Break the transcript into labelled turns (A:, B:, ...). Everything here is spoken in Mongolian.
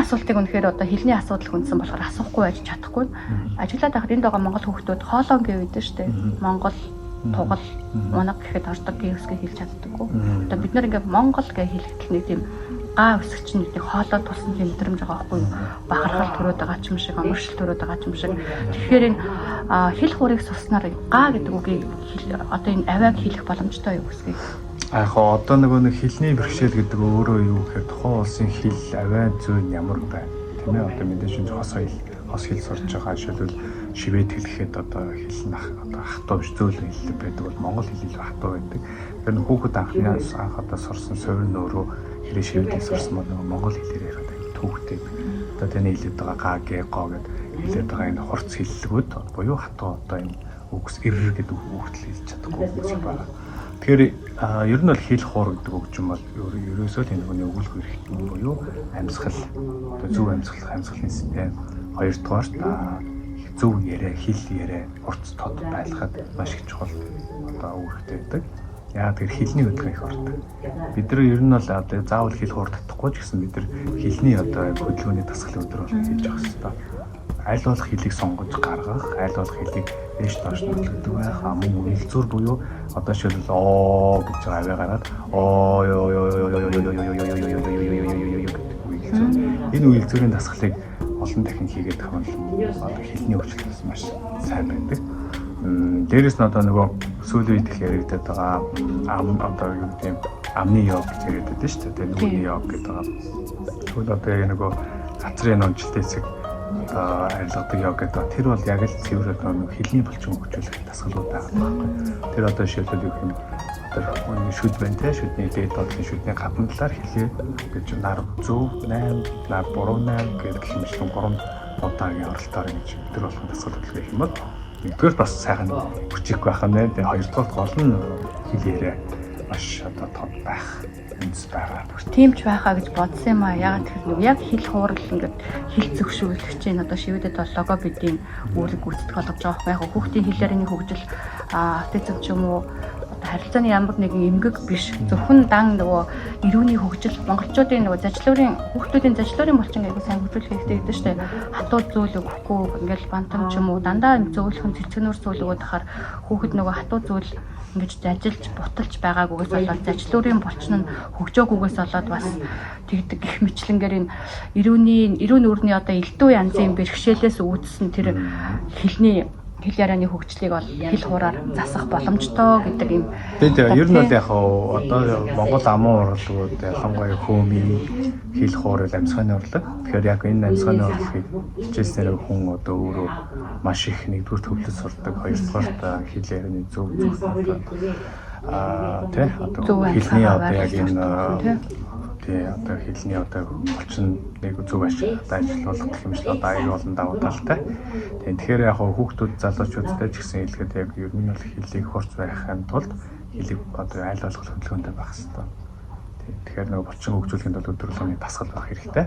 A: Асуултыг үнэхээр одоо хэлний асуудал хүндсэн болохоор асуухгүй байж чадахгүй. Ажиглаад байхад энд байгаа монгол хүүхдүүд хоолон гэвэдэн штэ. Монгол, тугал, унаг гэхэд ордог гэ үсгийг хэлж чаддаггүй. Одоо бид нар ингээ монгол гэж хэлэхдээ нэг тийм га үсэг чинь нэг хоолой тулсан тийм мэдрэмж байгаа байхгүй юу? Бахархал төрөөд байгаа ч юм шиг, оморшил төрөөд байгаа ч юм шиг. Тэгэхээр энэ хэл хуурыг сурснаар га гэдэг үгийг одоо энэ авиаг хэлэх боломжтой юу үсгийг?
B: А яг одоо нөгөө нэг хэлний бэрхшээл гэдэг өөрөө юу гэхээр тухайн улсын хэл авиа зүйн ямар байна, тийм ээ, одоо мэдээж шинж хос соёл, хос хэл сурж байгаа, жишээлбэл, шивэд хэлэхэд одоо хэл нь одоо хатуу биш, зөөлөн хэллэг байдаг бол монгол хэл илүү хатуу байдаг. Тэгэхээр хүүхэд анхны анх одоо сурсан суурь нь өөрөө хэрэг шивэд хэл сурсан бол нөгөө монгол хэлээр яриад аяг төвөгтэй. Одоо таны хэлээд байгаа га, гэ, го гэд хэлээд байгаа энэ хурц хэллэгүүд буюу хатуу одоо энэ үгс эр гэдэг үг хүртэл хэлж чадахгүй хүмүүс байна. Тэгэхээр ер нь бол хэл хуур гэдэг үг чинь бол ерөөсөө л энэ хүний өгүүлэх эрхтэн буюу амьсгал, одоо зөв амьсгалах, амьсгалын систем, хоёрдугаар зөв яриа, хэл яриа хурц тод байлгахад маш их чухал одоо үүрэгтэй байдаг. Яа тэгэхээр хэлний хөдөлгөөн их ордог. Бид нар ер нь бол одоо заавал хэл хуур татахгүй ч гэсэн бид нар хэлний одоо хөдөлгөөний дасгалын өдөр бол хийж явах хэрэгтэй. Аль болох хэлийг сонгож гаргах, аль болох хэлийг ээш доош нөлөөдөг байх, мөн үйлзүүр буюу одоо жишээлбэл оо гэж байгаа авиа гараад оо ёо ёо ёо ёо ёо ёо ёо ёо ёо ёо ёо ёо гэдэг үйлзүүр. Энэ үйлзүүрийн дасгалыг олон дахин хийгээд байгаа нь одоо хэлний хөгжил маш сайн байдаг. Дээрээс нь одоо нөгөө сүүлийн үед их яригдаад байгаа ам одоо юу гэдэг юм, амны йог гэж яриад байдаг шүү дээ. Нүгний йог гэдэг байгаа. Тэгвэл одоо яг нөгөө газрын нунжилт хэсэг одоо арилгадаг йог гэдэг. Тэр бол яг л цэвэр одоо нэг хэлний булчин хөгжүүлэх дасгалууд байгаа байхгүй. Тэр одоо жишээлбэл юу юм, одоо шүд байна те, шүдний дээд доотлын шүдний гадна талаар хэлээ гэж нар зөв 8, нар буруу 8 гэх мэтчлэн 3 удаагийн оролтоор ингэж өдөр болгон дасгал хөдөлгөх юм бол нэгдүгээр бас сайхан хүчих байх нь, тэгээ хоёрдугаар гол нь хэл яриа маш одоо тод байх үндэс байгаа.
A: Тийм ч байхаа гэж бодсон юм аа. Яагаад тэгэхээр нэг яг хэл хуурал ингээд хэл зөгшүүлэх чинь одоо шивэдэд бол логопедийн үүрэг гүйцэтгэх болгож байгаа байхгүй яг хүүхдийн хэл ярианы хөгжил, аутизм ч юм уу одоо харилцааны ямар нэгэн эмгэг биш. Зөвхөн дан нөгөө эрүүний хөгжил, монголчуудын нөгөө зажлуурын хүүхдүүдийн зажлуурын булчин аягүй сайн хөгжүүлэх хэрэгтэй гэдэг шүү дээ. Хатуу зүйл өгөхгүй ингээл бантам ч юм уу дандаа зөөлхөн цэцгнүүр зүйл өгөөд хахаар хүүхэд нөгөө хатуу зүйл ингэж зажилж буталж байгаагүйгээс болоод зажлуурын булчин нь хөгжөөгүйгээс болоод бас тэгдэг гэх мэтлэнгээр энэ эрүүний эрүүн нүрний одоо элдв янзын бэрхшээлээс үүдсэн тэр хэлний хэл ярианы хөгжлийг бол хэл хуураар засах боломжтой гэдэг юм.
B: Тэгээд ер нь бол яг одоо Монгол аман урлагууд, ялангуяа хөөмийн хэл хуур бол амьсгааны урлаг. Тэгэхээр яг энэ амьсгааны урлагийг хичээлснээр хүн одоо өөрөө маш их нэгдүгээр төвлөж сурдаг, хоёрдугаарт хэл ярианы зөв зөв одоо тий одоо хэлний одоо яг энэ тий одоо хэлний одоо булчин нэг зөв ашиг одоо ажилуулах гэх юм шиг одоо аяг олон давуу талтай. Тийм, тэгэхээр яг хүүхдүүд залуучуудтай ч гэсэн хэлэхэд яг ер нь бол хэлийг хурц байхын тулд хэлийг одоо аль болох хөдөлгөөнтэй байх хэрэгтэй. Тийм, тэгэхээр нөгөө булчин хөгжүүлэхийн тулд өдөр болгоны дасгал байх хэрэгтэй.